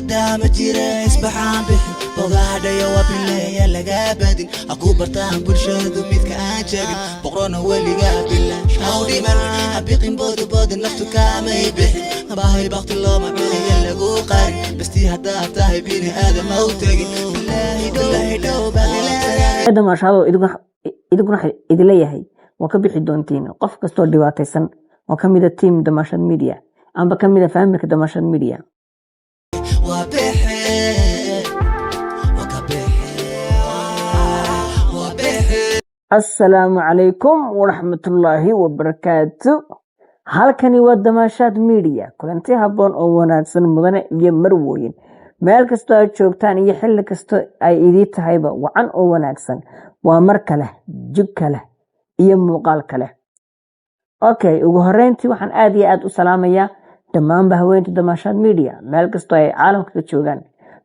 Ma jira isbaxaan bixin bogaadhayo waa bileeya lagaa badin ha ku bartaan bulshadu midka aan jabin boqrona weligaa bilaash haw dhiman habiqin boodabooda naftu kaamay bixin baahay bakti looma cunaya lagu qarin bastii haddaad tahay bini aadam ha u tegin bilaahi dhow baadilaada. Damaashaado idinkuna waxay idin leeyahay waa ka bixi doontiin. Qof kastoo dhibaataysan oo ka mida team Damaashad Media amba ka mida family-ka Damaashad Media. Waa bixe, waa ka bixe, waa bixe. Assalaamu calaykum waraxmatullaahi wabarakaatu. Halkani waa Damaashaad Media. Kulanti habboon oo wanaagsan, mudane iyo marwooyin, meel kastoo aad joogtaan iyo xilli kastoo ay idii tahayba, wacan oo wanaagsan. Waa mar kale, jug kale iyo muuqaal kale. Okay, ugu horeyntii waxaan aad iyo aad u salaamayaa dhammaanba haweenta Damaashaad Media, meel kastoo ay caalamka ka joogaan,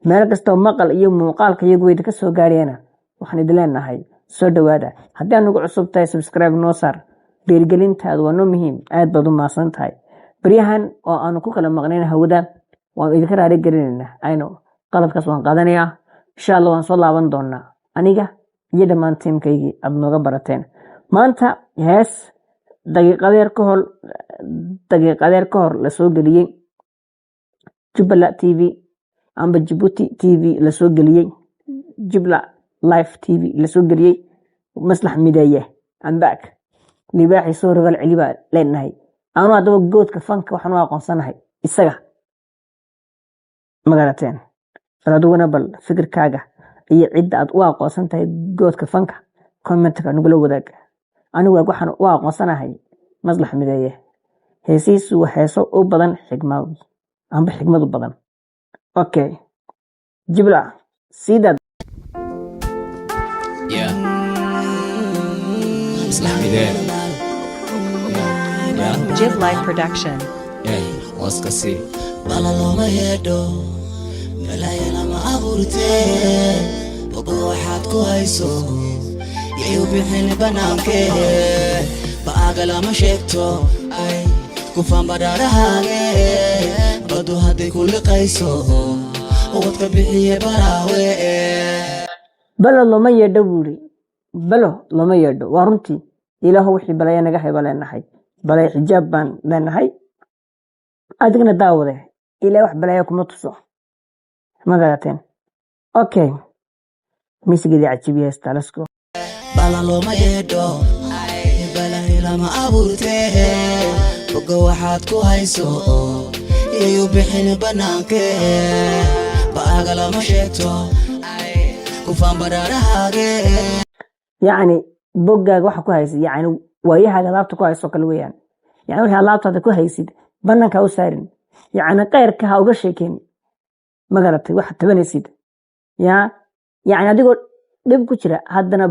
meel kastoo maqal iyo muuqaalka iyagu idinka soo gaadhayana. Waxaan idin leenahay soo dhowaada. Haddii aad nagu cusub tahay, subscribe noo saar. Dhiirigelintaadu waa noo muhiim. Aad baad u mahadsan tahay. Baryahan oo aanu ku kala maqnayn hawada, waanu idinka raali gelinaynaa. Aynu qaladkaas waan qaadanayaa. Insha Allah waan soo laaban doonaa, aniga iyo dhammaan team-kaygii aad nooga barateen. Maanta hees daqiiqadeer ka hor lasoo geliyey Jubbaland TV amba Jibuuti TV lasoo geliyey, Jubla Live TV lasoo geliyey, Maslax Mideeye ambak libaaxii soo rogal celi baa leenahay. Anu haddaba goat-ka fanka waxaan u aqoonsanahay isaga. Magarateen? Bal adiguna bal fikirkaaga iyo cidda aad u aqoonsan tahay goat-ka fanka comment-ka nagula wadaag. Anigu waxaan u aqoonsanahay Maslax Mideeye. Heesihiisu waa heeso u badan xigmad amba xigmad u badan. Okay, Jibla sidaad. Yeah. Maslax Mideeye. Yeah. Jib Life Production. Yeah. Hooska sii. Bala looma yeedho, balaayo lama abuurtee. Bogo waxaad ku hayso yayu bixin bannaankee. Ba'aaga lama sheegto, ay kufaan badhaadhahaage. Badu hadday ku liqayso, wadka bixiye baraawe. Balo looma yeedho buuri, balo looma yeedho. Waa runtii. Ilaahu wixii balaya naga hayba leenahay, balay xijaab baan leenahay. Adigna daawade, ilaa wax balaya kuma tuso. Ma garateen? Okay, misigedii cajibi heestaa. Let's go. Bala looma yeedho, balaayo lama abuurtee. Bogo waxaad ku hayso yayu bixin bannaankee. Ba'aaga lama sheegto, kufaan badhaadhahaage. Yacni boggaaga waxa ku haysid, yacni waayahaaga laabta ku hayso kale weeyaan. Yani wixii aad laabtaada ku haysid bannaanka ha u saarin, yacni keyrka ha uga sheekeyn. Ma garatay? Waxaad tabanaysid ya, yacni adigoo dhib ku jira haddana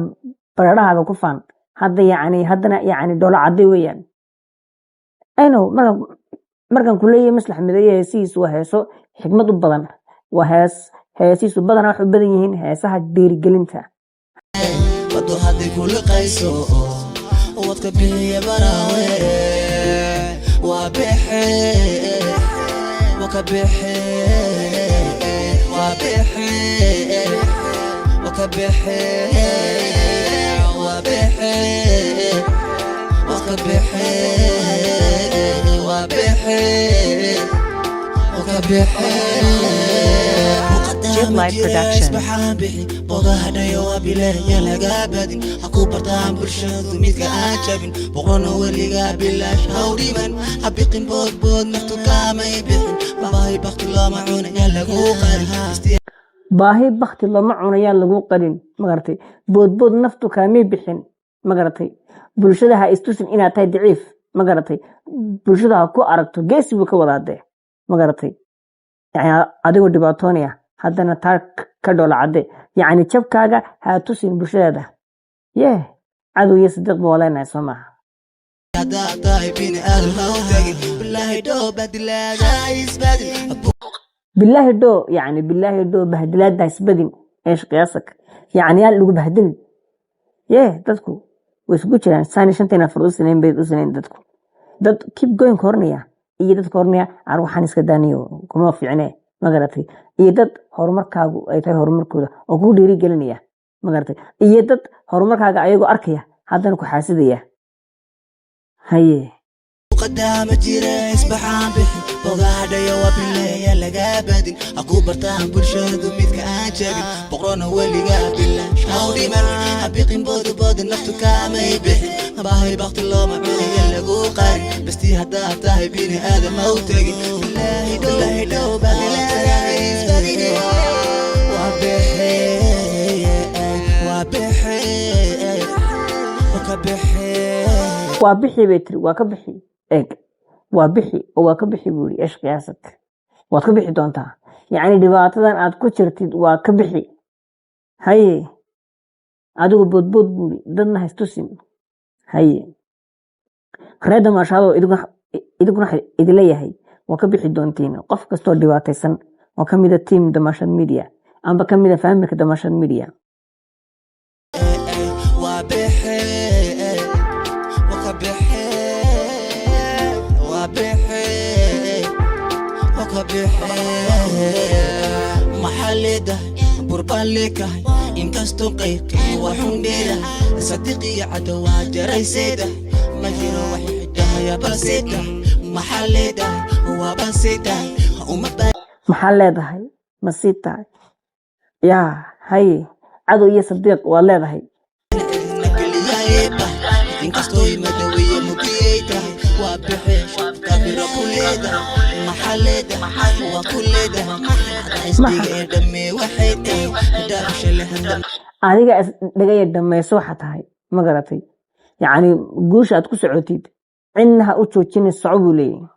baradhahaaga ku faan. Hadda yacni haddana yacni dhoola cadday weeyaan. I know. Markaan ku leeyahay Maslax Mideeye heesihiisu waa heeso xikmad u badan, waa hees heesihiisu badanaa waxay u badan yihiin heesaha dhiirigelinta. Badu hadday ku liqayso, wadka bixiye baraawe. Waa bixe, waa ka bixe, waa bixe, waa ka bixe, waa bixe, waa ka bixe, waa bixe, waa ka bixe. Jib Life Production. Isbaxaan bixi bogahadhayo waa bileeya lagaa badin ha ku bartaan bulshadu midka aan jabin boqorna weligaa bilaash haw dhiman habiqin boodbood naftu kaamay bixin baahi bakti looma cunaya lagu qarin. Baahi bakti looma cunayaan lagu qarin. Magaratay? Boodbood naftu kaamay bixin. Magaratay? Bulshada ha istusin inaad tahay daciif. Magaratay? Bulshada ha ku aragto geesi buu ka wadaadee. Magaratay? Yani adigoo dhibaatoonaya haddana taa ka dhoola cadde. Yacni jabkaaga ha tusin bulshadaada. Yee, cadow iyo sadiiq ba waa leenahay, soo maaha? Haddaad tahay bini aadam ha u tagin bilaahi dhow badilaada isbadin. Bilaahi dhoo, yani bilaahi dhoo bahdilaada isbadin. Eesh qiyaasak? Yani yaan lagu bahdilin. Yee, dadku way isugu jiraan. Saani shantan afar u sinayn bay u sinayn dadku. Dad keep going ka hornaya iyo dadka hornaya ar waxaan iska daaniyo kuma fiicne. Magaratay? Iyo dad horumarkaagu ay tahay horumarkooda oo kugu dhiirigelinaya, magaratay? Iyo dad horumarkaaga ayagoo arkaya haddana ku xaasidaya. Haye. Qadaama jira isbaxaan bixi, bogaadhayo waa bileeya lagaa badin, ha ku bartaan bulshadu midka aan jabin, boqrona weligaa bilaash haw dhiman, habiqin boodboodin, naftu kaamay bixin, baahay bakti looma cunaya lagu qarin, bastii haddaad tahay bini aadam ha u tegin, bilaahi bilaahi dhow baad leedahay. Waa bixe, waa bixe, waa ka bixe. Waa bixi bay tiri, waa ka bixi. Eeg, waa bixi oo waa ka bixi buu yidhi. Eesh qiyaasad waad ka bixi doontaa, yacni dhibaatadan aad ku jirtid waa ka bixi. Haye, adigu boodbood buu yidhi, dadna haystusin. Haye, reer Damaashaadoo, idinkuna waxa idin leeyahay waa ka bixi doontiin. Qof kastoo dhibaataysan oo ka mida team Damaashaad Media amba ka mida family-ka Damaashaad Media. Waa bixe, waa ka bixe, waa bixe, waa ka bixe. Maxaa leedahay burbaan leekahay, inkastoo qaybkay waxun dheerahay, sadiqiyo cadowaa jarayseedahay, ma jiro wax xidhahaya balseedahay. Maxaa leedahay waa balseedahay uma. Maxaa leedahay, ma sii tahay yaa? Haye, cadow iyo sadiiq waad leedahay. Inkastoo madawiye mugiyey tahay, waa bixe kabiro ku leedahay. Maxaa leedahay waa ku leedahay isdiga ee dhammee, waxay tahay dhaafsha leh hadda. Adiga isdhigaya dhamayso waxa tahay, ma garatay? Yacni guusha aad ku socotid cidna ha u joojinin, soco buu leeyahay.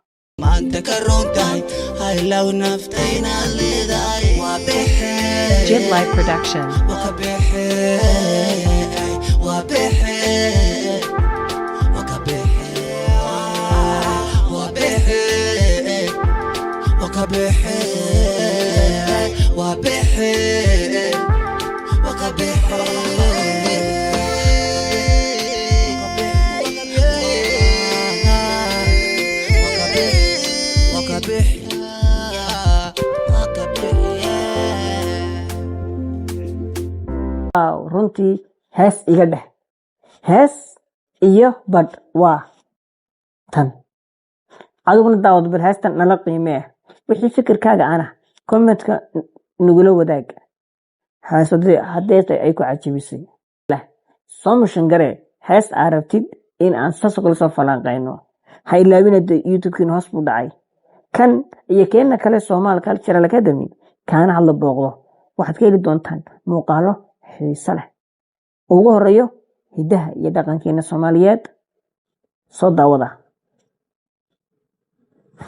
Maanta ka roon tahay haylow nafta inaad leedahay, waa bixe. Jid Live Production. Waa ka bixe, waa bixe, waa ka bixe, waa bixe, waa ka bixe, waa bixe, waa ka bixe. Waa ka bixe, waa ka bixe. Waaw, runtii hees iga dheh, hees iyo badh waa tan. Adiguna daawad bal heestan nala qiimee, wixii fikirkaaga ana comment-ka nagula wadaag. Hees haddii ay ku cajabisay leh soo mishan garee, hees aa rabtid in aan saasoo kale soo falanqeyno. Ha ilaawina de YouTube-kiina hoos buu dhacay, kan iyo keena kale Somal Cultural Academy kaana hadla booqdo. Waxaad ka heli doontaan muuqaalo xiiso leh, ugu horeeyo hidaha iyo dhaqankeena Soomaaliyeed. Soo daawada.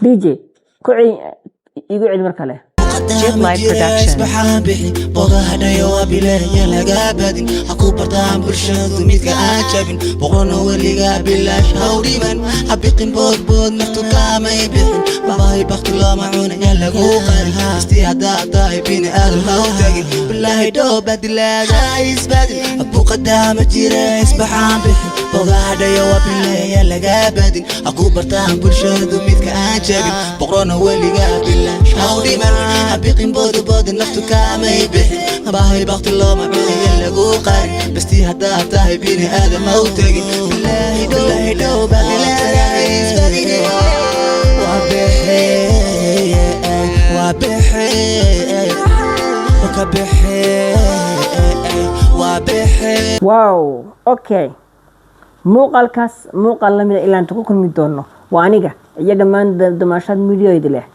DJ ku celi, igu celi mar kale. Jid Live Production. Isbaxaan bixi, bogaadhayo waa bileeya lagaa badin, ha ku bartaan bulshadu midka aan jabin, boqorna weligaa bilaash haw dhiman, ha biqin boodbood, naftu kaamay bixin, babahay bakti looma cunaya lagu qarin, istii haddaad tahay bini aadam ha u tagin, bilaahi dhowbadilaada isbadin buqadaama jira. Isbaxaan bixi, bogaadhayo waa bileeya lagaa badin, ha ku bartaan bulshadu midka aan jabin, boqorna weligaa bilaash haw dhiman, ha biqin boodbood, naftu kaamay bixin, bahay bakti looma cunaya lagu qarin, bastii haddaad tahay bini aadam ha u tagin, bilaahi bilaahi dhowbadilaada isbadin. Waa bixe, waa bixe, waa ka bixe, waa bixe. Wow, okay, muuqaalkaas muuqaal lamida ilaa inta ku kulmi doono, waa aniga iyo dhammaan Damaashaad Media-yda leh.